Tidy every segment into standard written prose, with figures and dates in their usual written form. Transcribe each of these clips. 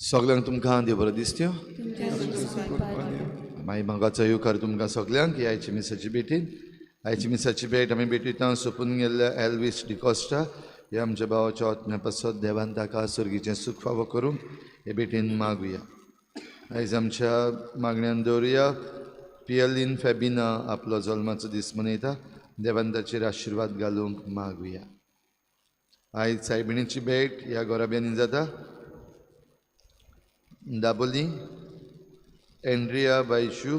सगळ्यांक तुमकां देव बरो दिसत्यो. मागीर म्हाका येवकार तुमकां सगळ्यांक ही आयची मिसाची भेटीन. आयची मिसाची भेट आमी भेटयता सोंपून गेल्ल्या एल्वीस डिकॉस्टा ह्या आमच्या भावाच्या आत्म्या पासत देवान ताका सर्गीचें सूख फावो करूंक हे भेटीन मागुया. आयज आमच्या मागण्यान दवरुया पियलीन फेबिना आपलो जल्माचो दीस मनयता, देवान ताचेर आशिर्वाद घालूंक मागुया. आयज सायबिणीची भेट ह्या गोराब्यांनी जाता. Dabolim, Andrea Baiju,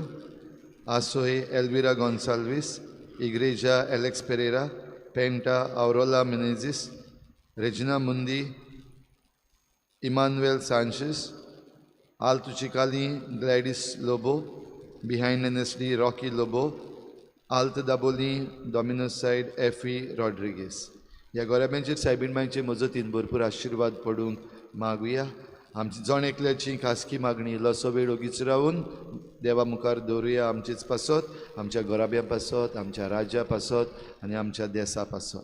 Asoi Elvira Gonsalves, Igreja Alex Pereira, Penta Aurola Menezes, Regina Mundi, Emmanuel Sanchez, Alto Chicali Gladys Lobo, behind NSD Rocky Lobo, Alto Dabolim Dominoside Effie Rodrigues. ह्या गोराब्यांचेर सायबीण मांयचे मजतीन भरपूर आशिर्वाद पडूंक मागुया. आमची जण एकल्याची खासगी मागणी इल्लोसो वेळ ओगीच रावून देवा मुखार दवरुया आमचेच पासत, आमच्या घराब्या पासत, आमच्या राज्या पासत आनी आमच्या देसा पासत.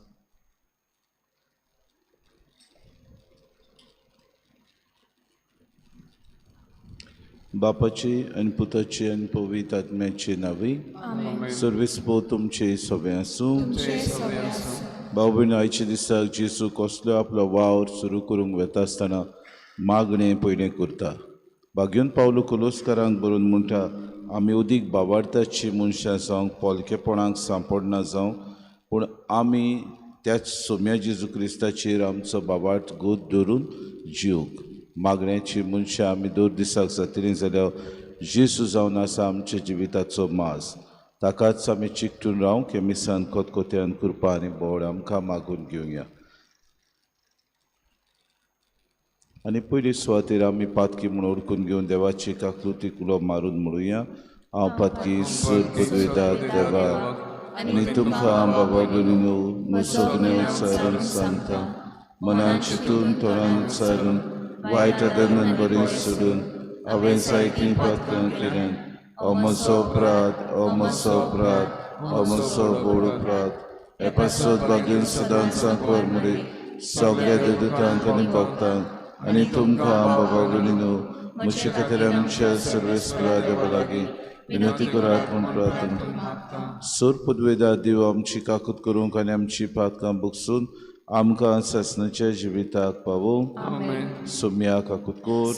बापाची आनी पुताची आनी पवित्र आत्म्याची नांवी. सर्वेस पो तुमचे सगळें आसूं. भाव भयण, आयच्या दिसाक जेजू कसलो आपलो वावर सुरू करूंक वता आसतना मागणें पयलें करता. भाग्योन पावलो कुलोस्कारांक बरोवन म्हणटा, आमी अदीक बाबार्थाची मनशां जावंक पोलकेपणाक सांपडना जावं, पूण आमी त्याच सोम्या जेजू क्रिस्ताचेर आमचो बाबार्थ गोत दवरून जिवंक. मागण्याची मनशां आमी दर दिसाक जातलीं जाल्यार जेजू जावन आसा आमच्या जिविताचो मास, ताकाच आमी चिकटून रावंक हे मिसान खतखत्यान कृपा आनी बोड आमकां मागून घेवया. आनी पयली सुवातेर आमी पातकी म्हूण ओळखून घेवन देवाची काकलुतीक उलो मारून म्हणुया, हांव पातकी सूर पदवेदार देवा आनी तुमकां बाबा भयणीनो सगळें उच्चारून सांगता, मनान चिंतून तोंडान उच्चारून वायट आदरान बरें सोडून हांवें जायतीं पातकां केल्यात. हो म्हजो अपराध, हो म्हजो अपराध, हो म्हजो व्हड अपराध. हे पासत भाग्यान सदांच सांकवार मुरे सगळ्या देवदूतांक आनी भक्तांक आनी तुमकां बाबा भयणीनो म्हजे खातीर आमच्या सर्वेस्परा देवा लागीं विनंती करात म्हूण प्रार्थना. सोर पदवेदार देव आमची काकूत करूंक आनी आमची पातकां बगसून आमकां सासणाच्या जिविताक पावोवंक. सोम्या काकूत कोर,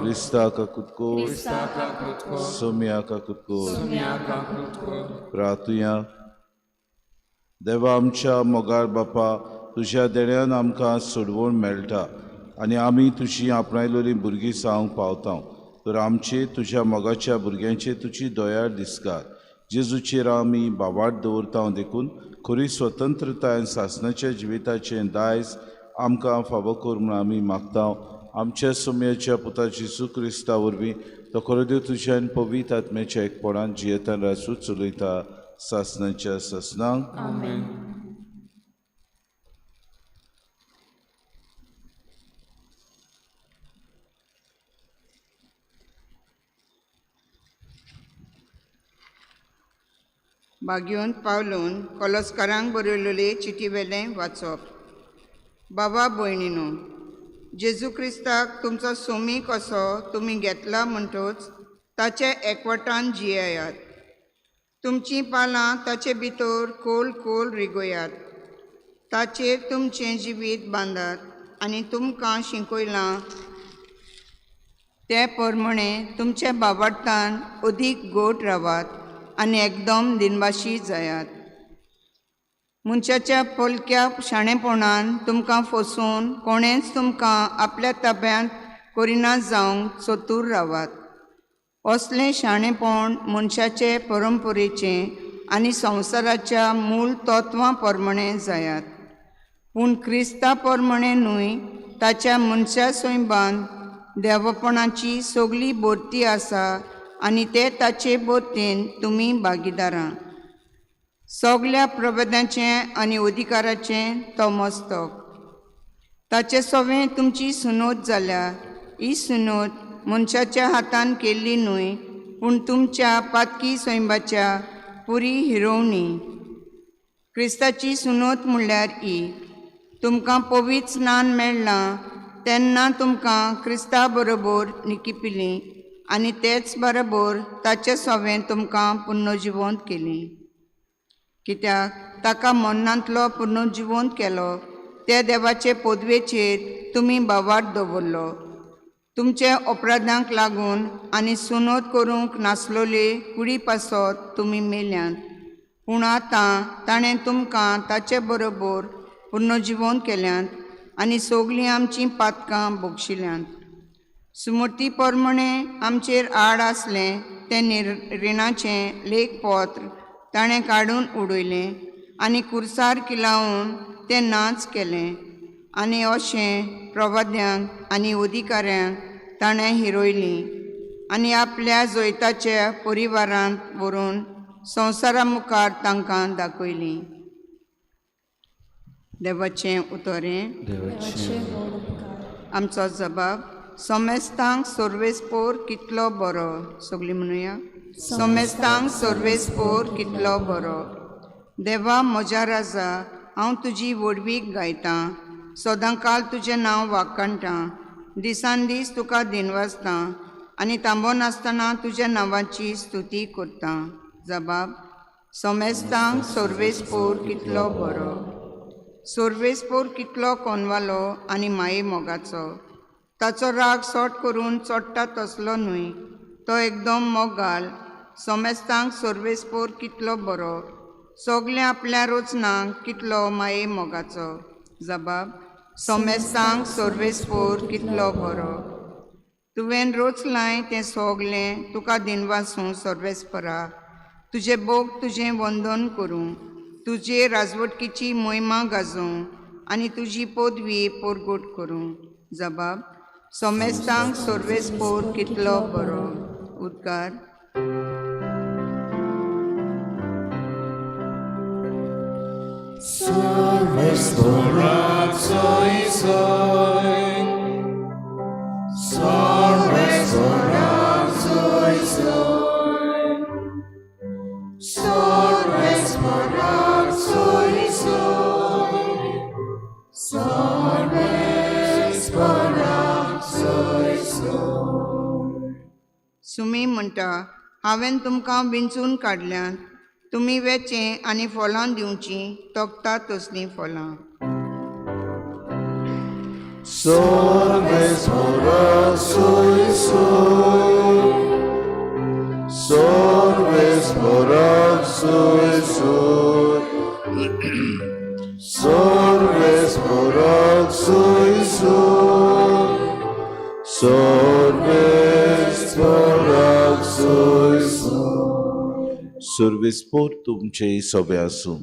क्रिस्ता काकूत कोर, सोम्या काकूत कोर. प्रार्थुया. देवा आमच्या मोगाळ बापा, तुज्या देण्यान आमकां सोडवण मेळटा आनी आमी तुजी आपणायलोली भुरगीं जावंक पावता. तर आमचे तुज्या मोगाच्या भुरग्यांचे तुजी दयाळ दिसकार जेजूचेर आमी बावाट दवरता देखून खरी स्वतंत्रताय सासणाच्या जिविताचें दायज आमकां फावो कर म्हूण आमी मागता. आमच्या सोम्याच्या पुता जेजू क्रिस्ता वरवीं तो खरो देव तुज्या आनी पवित्र आत्म्याच्या एकपणान जियेतान राजू चलयता सासणाच्या सासणाक. बाग्योन पावलून कोलस्कारांक बरयलेले चिटी वेलें वाचप. बाबा भयणीनो, जेजू क्रिस्ताक तुमचो सोमी कसो तुमी घेतला म्हणटच ताचे एकवटान जियेयात. तुमचीं पालां ताचे भितर खोल खोल रिगोयात. ताचेर तुमचें जिवीत बांदात आनी तुमकां शिकयलां ते प्रमाणे तुमचे बाबार्तान अदीक गोड रावात आनी एकदम दिनवाशी जायात. मनशाच्या पोलक्या शाणेपणान तुमकां फसोवन कोणेंच तुमकां आपल्या ताब्यांत करिना जावंक चतूर रावात. असलें शाणेपण मनशाचे परंपरेचें आनी संवसाराच्या मूळ तत्वां प्रमाणे जायात, पूण क्रिस्ता प्रमाणे न्हय. ताच्या मनशा सैबान देवपणाची सगली भरती आसा आनी ते ताचे भरतेन तुमी भागीदारां. सगल्या प्रबंधाचें आनी अधिकाराचें तो मस्तक. ताचे सवें तुमची सुनोत जाल्या. ही सुनोत मनशाच्या हातान केल्ली न्हय, पूण तुमच्या पातकी सैबाच्या पुरी हिरोवणी. क्रिस्ताची सुनोत म्हणल्यार ही. तुमकां पवित्र स्नान मेळ्ळां तेन्ना तुमकां क्रिस्ता बरोबर निकिपिली आनी तेच बरोबर ताचे सवें तुमकां पुनर्जिवंत केली. कित्याक ताका मरणांतलो पुनर्जिवंत केलो त्या देवाचे पदवेचेर तुमी भावार्थ दवरलो. तुमचे अपराधांक लागून आनी सुनोत करूंक नासलोले कुडी पासत तुमी मेल्यांत, पूण आतां ताणें तुमकां ताचे बरोबर पुनर्जिवंत केल्यांत आनी सगलीं आमचीं पातकां बक्षिल्यांत. सुमूर्ती प्रमाणे आमचेर आड आसलें तें रिणाचें लेखपत्र ताणें काडून उडयलें आनी कुर्सार किलावन तें नाच केलें आनी अशें प्रवाद्यांक आनी अधिकाऱ्यांक ताणें हिरोयलीं आनी आपल्या जैताच्या परिवारांत व्हरून संवसारा मुखार तांकां दाखयलीं. देवाचें उतरें. आमचो जबाब. सोमेस्तांक सर्वेस्पोर कितलो बरो. सगळीं म्हणुया. सोमेस्तांक सर्वेस्पोर कितलो बरो. देवा म्हज्या राजा, हांव तुजी व्हडवीक गायतां, सदांकाल तुजें नांव वाखाणटां, दिसान दीस तुका दिनवासतां आनी थांबो नासतना तुज्या नांवाची स्तुती करतां. जबाब. सोमेस्तांक सर्वेस्पोर कितलो बरो. सर्वेस्पोर कितलो कोनवालो आनी माये मोगाचो. ताचो राग सोट करून चोडटा तसलो न्हय, तो एकदम मोगाल. सोमेस्तांक सर्वेस्पोर कितलो बरो. सगळें आपल्या रचनांक कितलो माये मोगाचो. जबाब. सोमेस्तांक सर्वेस्पोर कितलो बरो. तुवें रचलाय तें सगळें तुका दिनवासूं सर्वेस्परा. तुजें भोग तुजें वंदन करूं, तुजे राजवटकीची मोहिमा गाजोवं आनी तुजी पदवी परगट करूं. जबाब. सोमेस्तांक सर्वेस्पोर कितलो बरो. उद्गार. सुमी म्हणटा, हांवें तुमकां विंचून काडल्यात, तुमी वेचें आनी फळां दिवचीं, तोखता तसलीं फळां. सर्वेस्पोर तुमचे सोबे आसूं.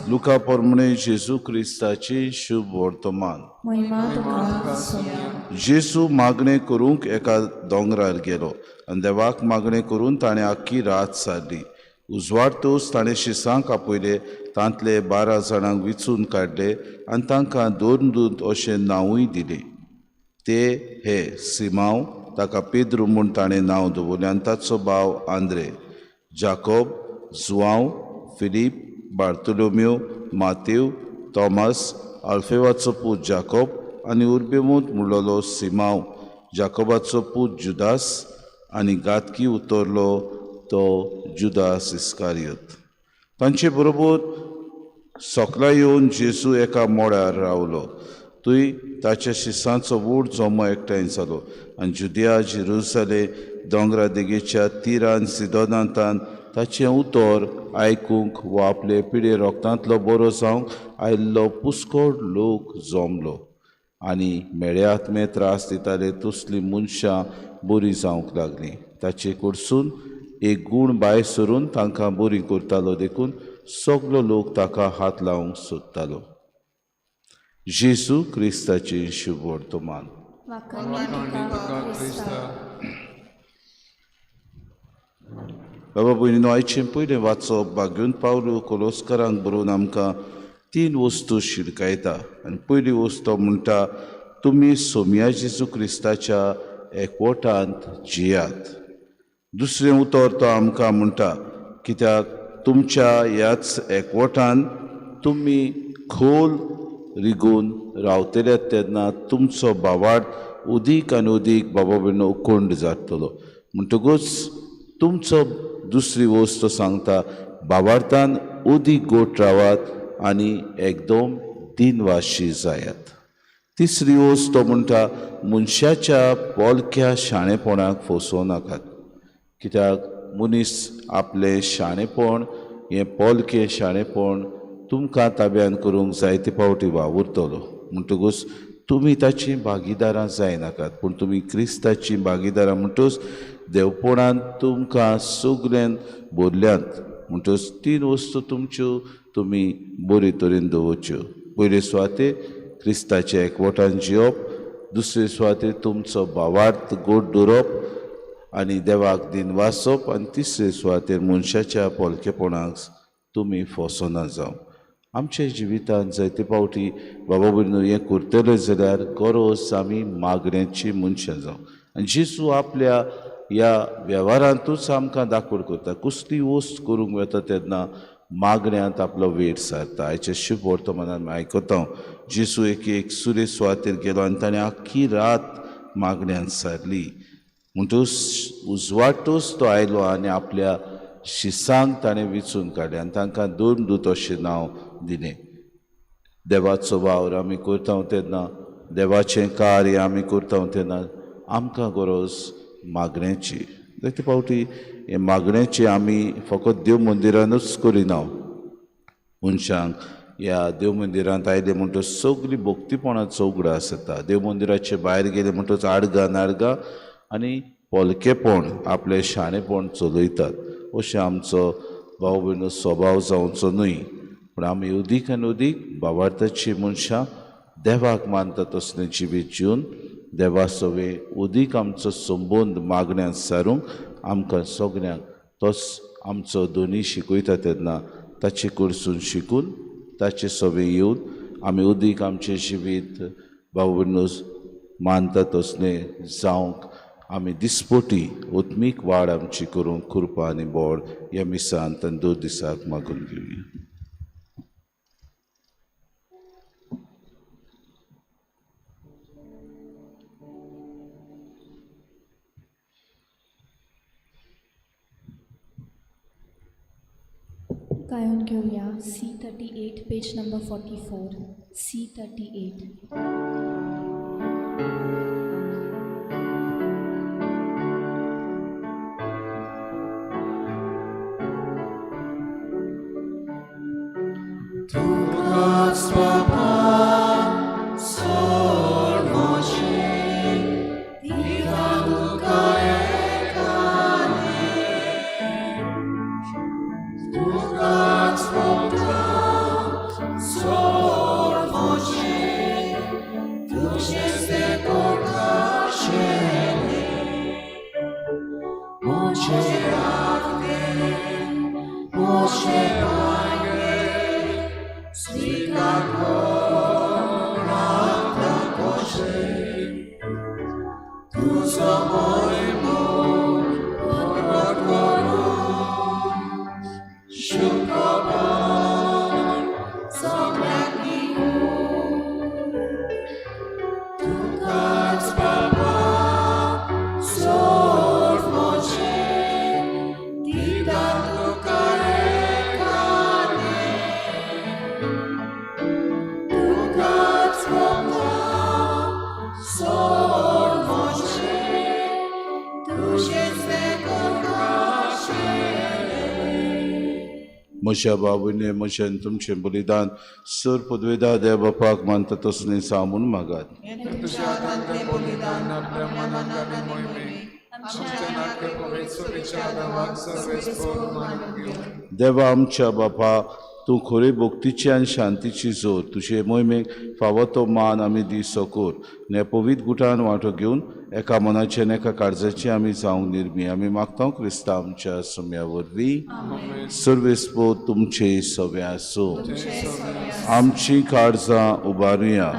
लुका प्रमाणे जेजू क्रिस्ताचे शुभ वर्तमान. जेजू मागणें करूंक एका दोंगरार गेलो आनी देवाक मागणें करून ताणें आख्खी रात सारली. उजवाडतोच ताणें शिसांक आपयले, तांतले 12 जाणांक विचून काडले आनी तांकां दोन दूत अशें नांवूय दिलें. ते हे सिमांव, ताका पेद्रू म्हूण ताणें नांव दवरलें, आनी ताचो भाव आंद्रे, जाकोब, जुआंव, फिलीप, बार्तोलोम्यो, मातेव, थॉमस, आल्फेवाचो पूत जाकोब आनी उर्बेमूत म्हणलोलो सिमांव, जाकोबाचो पूत जुदास आनी घातकी उतरलो तो जुदास इस्कारियत. तांचे बरोबर सकला येवन जेजू एका मोडार रावलो. थंय ताच्या शिसांचो व्हड जमो एकठांय जालो आनी जुदिया जेरुजाले दोंगरा देगेच्या तिरान सिदोनांतान ताचें उतर आयकूंक वा आपले पिडे रोगतांतलो बरो जावंक आयिल्लो पुस्कोळ लोक जमलो आनी मेळे आत्मे त्रास दिताले तसलीं मनशां बरीं जावंक लागलीं. ताचे कडसून एक गूण भायर सरून तांकां बरी करतालो देखून सगलो लोक ताका हात लावंक सोदतालो. जेजू क्रिस्ताचें शुभवर्तमान. बाबा भयणीनो, आयचें पयलें वाचप भाग्योन पावलो कोलोस्करांक बरोवन आमकां तीन वस्तू शिरकायता. आनी पयली वस्तू म्हणटा, तुमी सोमया जेजू क्रिस्ताच्या एकवटांत जियात. दुसरें उतर तो आमकां म्हणटा, कित्याक तुमच्या ह्याच एकवटान तुमी खोल रिगून रावतले तेन्ना तुमचो भावार्थ उदीक आनी उदीक बाबा भयणीनो उकोंड जातलो. म्हणटकूच तुमचो दुसरी वस्त सांगता, भावार्थान उदीक गोट रावात आनी एकदम दिनवाशी जायात. तिसरी वस्त तो म्हणटा, मनशाच्या पोलक्या शाणेपणाक फसोवं नाकात. कित्याक मनीस आपलें शाणेपण हें पोलकें शाणेपण तुमकां ताब्यान करूंक जायते फावटी वावुरतलो. म्हणटकूच तुमी ताचीं भागीदारां जायनाकात, पूण तुमी क्रिस्ताचीं भागीदारां. म्हणटकूच देवपणान तुमकां सगल्यान भरल्यांत. म्हणटकूच तीन वस्तू तुमच्यो तुमी बरे तरेन दवरच्यो. पयले सुवातेर क्रिस्ताचें एकवटान जिवप, दुसरे सुवातेर तुमचो भावार्थ गोड दवरप आनी देवाक दिनवासप, आनी तिसरे सुवातेर मनशाच्या पोलकेपणाक तुमी फसोना जावं. आमच्या जिवितांत जायते फावटी बाबा भयणीनो हें करतले जाल्यार गरज आमी मागण्याची मनशां जावं. आनी जेजू आपल्या ह्या वेव्हारांतूच आमकां दाखोवड करता. कसली वस्त करूंक वता तेन्ना मागण्यांत आपलो वेळ सारता. आयच्या शुभ वर्तमानान आयकता, जेजू एक एक सुरे सुवातेर गेलो आनी ताणें आख्खी रात मागण्यांत सारली. म्हणटकूच उजवाटूच तो आयलो आनी आपल्या शिसांक ताणें विचून काडलें आनी तांकां दोन दूत अशें नांव दिलें. देवाचो वावर आमी करता तेन्ना, देवाचें कार्य आमी करता तेन्ना आमकां गरज मागण्याची. जायते फावटी हे मागण्याची आमी फकत देव मंदिरानूच करिना. मनशांक ह्या देव मंदिरांत आयले म्हणटकच सगळीं भक्तीपणाचो उगडास जाता. देव मंदिराचे भायर गेले म्हणटकच आडगां नाडगां आनी पोलकेपण आपलें शाणेपण चलयतात. अशें आमचो भाव भयणो स्वभाव जावचो न्हय, पूण आमी उदीक आनी उदीक भावार्थाची मनशां देवाक मानता तसलें जिवीत जिवन देवा सवें उदीक आमचो संबंद मागण्यांत सारूंक आमकां सगळ्यांक तोच आमचो दोनी शिकयता तेन्ना ताचे कडसून शिकून ताचे सवें येवन आमी उदीक आमचें जिवीत भाव भयणो मानता तसलें जावंक आमी दिसपोटी उत्मीक वाड आमची करूंक कृपा आनी बोड ह्या मिसांत आनी दोन दिसाक मागून घेवया. गायन घेवया C38 page number 44 C38. Tukas papa, sol moche, म्हज्या बाबूने म्हज्यान तुमचें बलिदान सर पदवेदा देव बापाक मानता तसलें जावं म्हूण मागात. देवा आमच्या बापा, तूं खरी भक्तीची आनी शांतीची जोर, तुजे मोहिमेक फावो तो मान आमी दी सकोर. आनी पवित्र गुटान वांटो घेवन एका मनाचे आनी एका काळजाचे आमी जावंक निर्मी आमी मागता क्रिस्ता आमच्या सम्या वरवीं. सर्वेस्पोत तुमचे सवे आसूं. आमची काळजां उबारुया.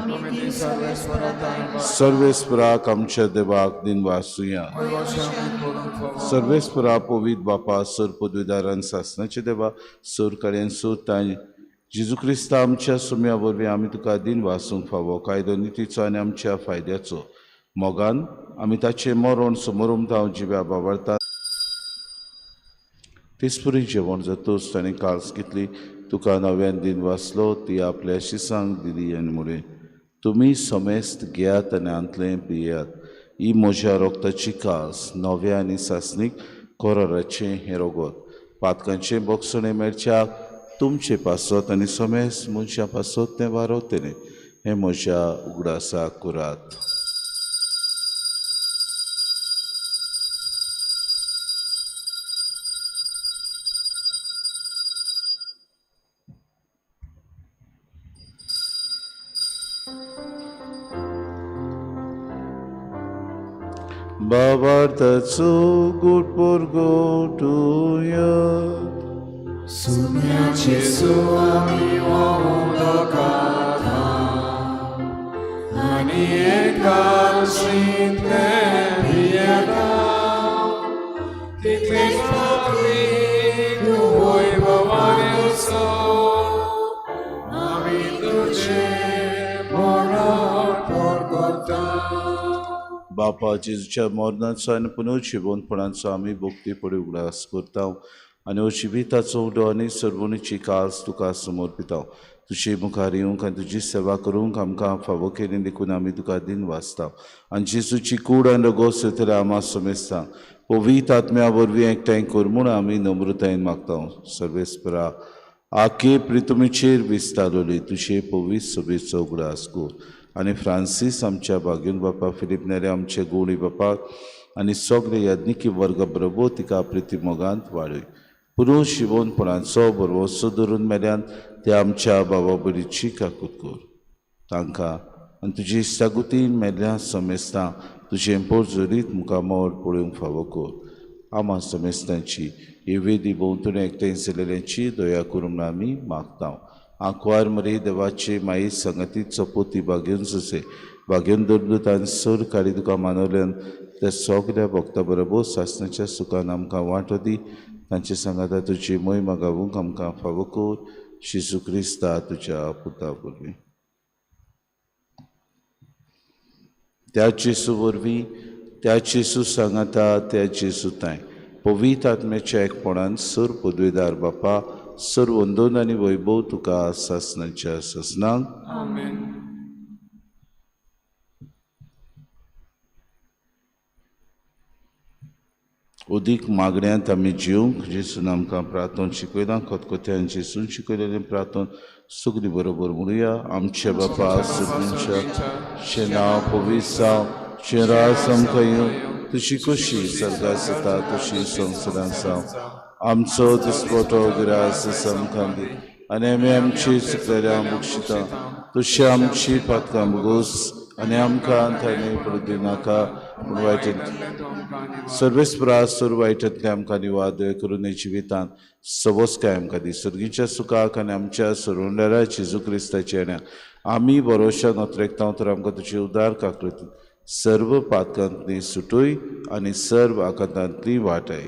सर्वेस्पराक आमच्या देवाक दिनवासुया. सर्वेस्परा पवित्र बापा, सर पदवीदारान सासनाचे देवा, सर कार्यान सोर तांय जेजू क्रिस्ता आमच्या सुम्या वरवीं आमी तुका दिन वासूंक फावो. कायदो नितीचो आनी आमच्या फायद्याचो मोगान आमी ताचें मरण समोर जिव्या बावडता. तेचपरी जेवण जातूच ताणें काळस घेतली, तुका नव्यान दिन वाचलो, ती आपल्या शिसांक दिली आनी म्हळें, तुमी समेस्त घेयात आनी आंतलें पियात. ही म्हज्या रोगताची कास, नव्या आनी सासणीक कोराराचें हें रोगत. पातकांचें बोगसणें मेळच्याक तुमचे पासत आनी समेस्त मनशां पासत तें वारवतलें. हें म्हज्या उगडासाक करात. बाबार्थाचो गुट परगटुया. सुम्याचे सुवामी उदकाथा आनी एकादशींतले भियेता तितलेच पातळी तूं वैभवान असो आमी तुजें मरण परगटा. बापा, जेजूच्या मरणाचो आनी पुनर्जिवनपणाचो आमी भक्ती फुडें उगडास करता आनी हो जिविताचो उडो आनी सर्वणीची कास तुका समर्पिता. तुजे मुखार येवंक आनी तुजी सेवा करूंक आमकां फावो केली देखून आमी तुका दिन वाचता. आनी जेजूची कूड आनी रगत सोयतल्या आमा समेस्ता पवित्र आत्म्या वरवीं एकठांय कर म्हूण आमी नम्रतायेन मागता. सर्वेस्परा, आखे प्रितुमीचेर विस्तारवली तुजे पवित्र सभेचो उगडास कर आनी फ्रांसीस आमच्या भाग्यून बापा, फिलीप नेरे आमचे गोडी बापाक आनी सगळे याज्ञिकी वर्ग बरोबर तिका प्रिती मोगांत वाडय. पुरो शिवोनपणाचो बरवसो धरून मेल्यान ते आमच्या बाबा बरीची काकूत कर. तांकां आनी तुजी इश्टागुतीन मेल्ल्या समेस्तां तुजें पोरजोरीत मुखामळ पळोवंक फावो कर. आमा समेस्तांची ही वेदी भोंवतणी एकठांय जाल्ल्यांची दया करूं म्हूण आमी मागता. आंकवार मरे देवाचे माई संगतीत चपोती भाग्यून जसे भाग्यून दरदूत आनी सर काडी तुका मानवल्यान त्या सगळ्या भक्ता बरोबर सासणाच्या सुखान आमकां वांटो दी. तांचे सांगाता तुजी मोहिमा गावूंक आमकां फावो कर. जेजू क्रिस्ता तुज्या पुता वरवीं. त्या जेजू वरवीं, त्या जेजू सांगाता, त्या जेजू तांय पवित्र आत्म्याच्या एकपणान सर पदवेदार बापा, सर वंदन आनी वैभव तुका सासणाच्या सासणाक. आमेन. उदीक मागण्यांत आमी जिवंक जेजून आमकां प्रार्थन शिकयलां. खतखत्यान जेजून शिकयलेलें प्रार्थन सगळीं बरोबर म्हणुया. आमच्या बापा सगळ्यांच्या तुजें नांव पवित्र जावं, तुजें राज आमकां येवं, तुजी कशी सर्गांत जाता तशी संवसारांत जावं. आमचो दिसपटो ग्रास आमकां दी आनी आमी आमची चुकलेल्या बक्षिता तशी आमची पातकां भोगोस आनी आमकां थंय पडूं दिनाका पूण वायट सर्वेस्परा सर वायटांतले आमकां निवाद करून जिवितांत सवस्काय आमकां दी. सर्गीच्या सुखाक आनी आमच्या सरवंडारा जेजू क्रिस्ताच्या येण्या आमी बरोवशा नोत्रेकता तर आमकां तुजी उदार काकृती सर्व पातकांतली सुटूय आनी सर्व आकांतांतली वाटाय.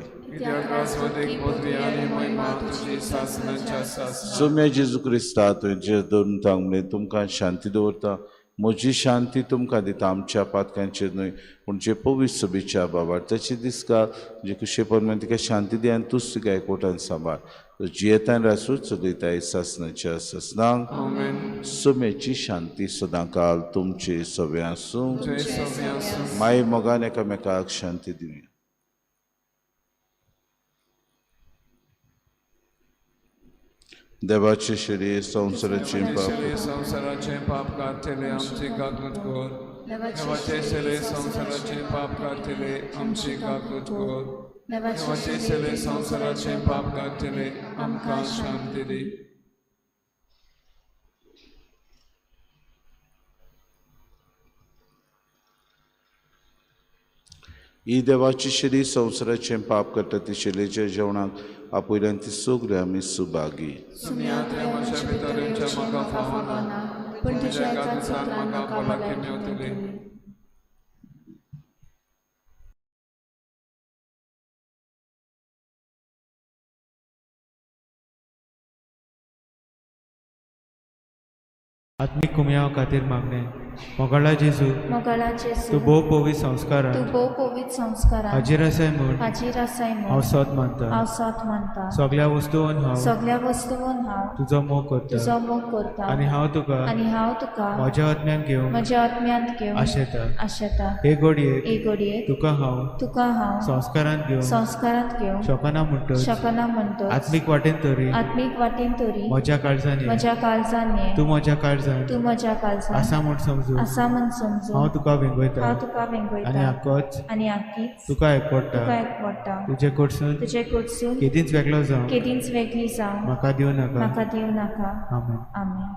सोम्या जेजू क्रिस्ता तुवें जे धरून सांगलें तुमकां शांती दवरता, म्हजी शांती तुमकां दिता. आमच्या पातकांचेर न्हय पूण जे पवित्र सभेच्या बाबार्थाची दिसका जे कुशे प्रमाणे तिका शांती दी आनी तूंच तिका एकवटान सांबाळ. जियेतान रासूच चलयताय सासणाच्या सासणाक. सोम्याची शांती सदांकाल तुमचे सगळे आसूं. माय मोगान एकामेकाक शांती दिवया. देवाचे शेळये संवसाराचें पाप शेले संवसाराचें पाप काडटले आमची काकूत कर. देवाचे शेले संवसाराचें पाप काडटले आमची काकूत कर. देवाचे शेले संवसाराचें पाप काडटले आमकां शांती दी. ही देवाची शेली संवसाराचें पाप करता ती शेलेच्या जेवणाक आपयल्यान ती सगळी आमी सुभागी. म्हज्या भितर येवचें म्हाका फावना, पूण तुज्या तुज्या एकाच एका उतरान म्हाका म्हाका भलायकी भलायकी मेवतली. मेवतली. आत्मीक कुमयाव खातीर मागणें. मोगाळा जेजू, मोगाळा जेजू, तूं भोव पवित्र संस्कारान तूं भोव पवित्र संस्कारान हाजीर आसाय म्हूण हाजीर आसाय हांव म्हूण सोद मानता. हांव सोद मानता. सगळ्या वस्तून हांव सगळ्या वस्तून हांव तुजो मोग करता तुजो मोग करता आनी हांव तुका आनी हांव तुका म्हज्या आत्म्यान घेवंक म्हज्या आत्म्यांत घेवन आशेता. आशेता. हे घडयेक हे घडयेक तुका हांव तुका हांव संस्कारांत घेवंक संस्कारांत घेवंक शकना म्हणटच शकना म्हणटच आत्मीक वाटेन तरी आत्मीक वाटेन तरी म्हज्या काळजान ये. म्हज्या काळजान ये. तूं म्हज्या काळजान तूं म्हज्या काळजान आसा म्हूण समजून आसा म्हूण समजून हांव तुका वेंगयता हांव तुका आनी वेंगयता आकोच आनी आकीच तुका एकवडटा. तुका एकवडटा. तुजे कडसून तुजे कडसून केदींच वेगळो जावंक केदींच वेगळी जावंक म्हाका दिवं नाका. म्हाका दिवं नाका. आमेन. आमेन.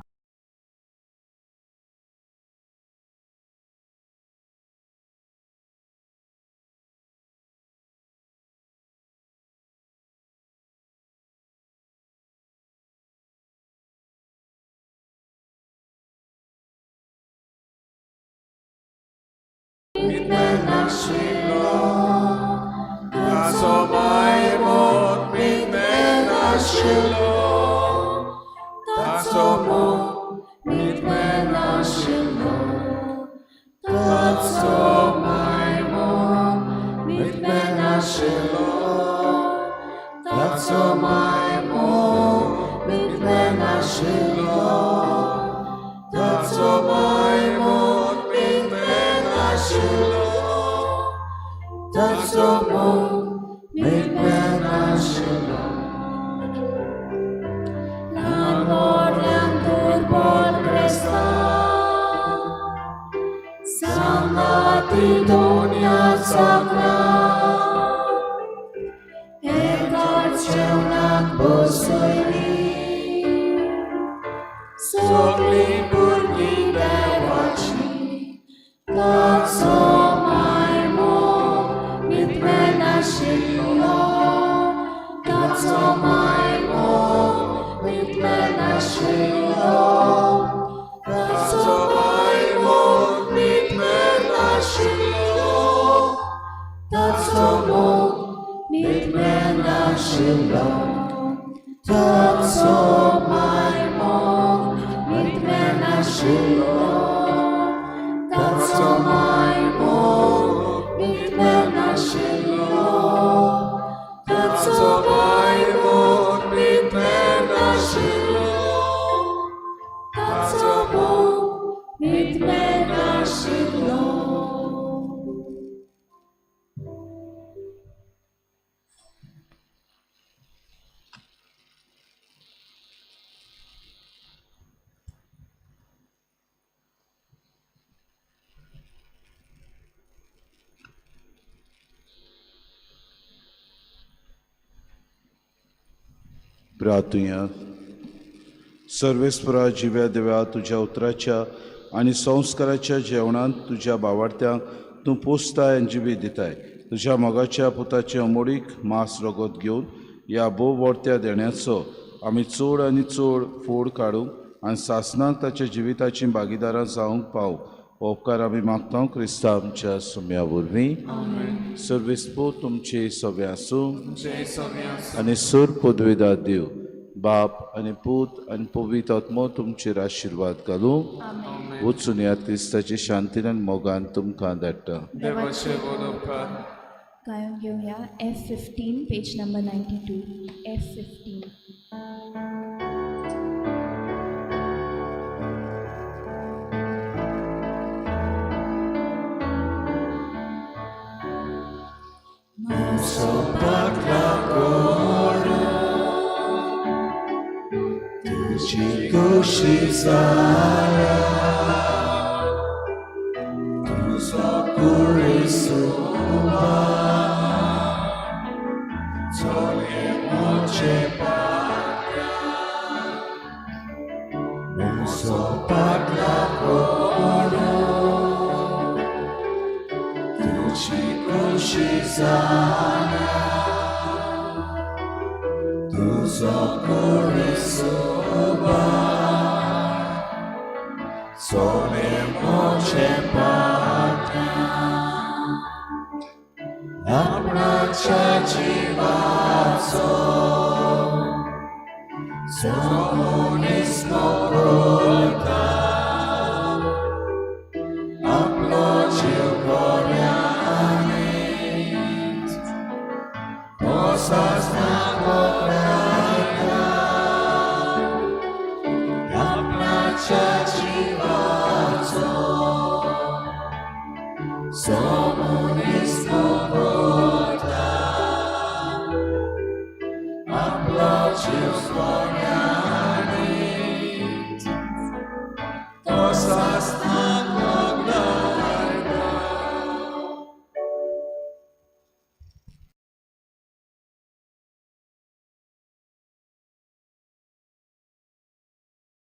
प्रार्थुया. सर्वेस्परा जिव्या देवा, तुज्या उतराच्या आनी संस्काराच्या जेवणांत तुज्या बावार्थ्यांक तूं पोसताय आनी जिवी दिताय. तुज्या मोगाच्या पुताचे अमोडीक मांस रगत घेवन ह्या भोव वर्त्या देण्याचो आमी चड आनी चड फोड काडूंक आनी सासणाक ताच्या जिविताची भागीदारां जावंक पाव हो उपकार आमी मागता क्रिस्ता आमच्या सुम्या वरवीं. सर्वेस्पो तुमचे सगळे आसूं आनी सूर पदवेदार देव बाप आनी पूत आनी पवित्र आत्मो तुमचेर आशिर्वाद घालूं. वचून ह्या क्रिस्ताची शांतीन आनी मोगान तुमकां धाडटा. गायन घेवया F15 page number 92. F15. तुजी खोशी जाल्या तुजो कुरेसुबा चोले मोचे पाट्या मुसो पाटला कोडो तुजी खोशी जाल्या तुजो कुरेसुबा चोले मोचे पाट्या आपणाच्या जिवाचो सोमोनिस्मो करता आपलो जीव बऱ्यानीच तसाच ना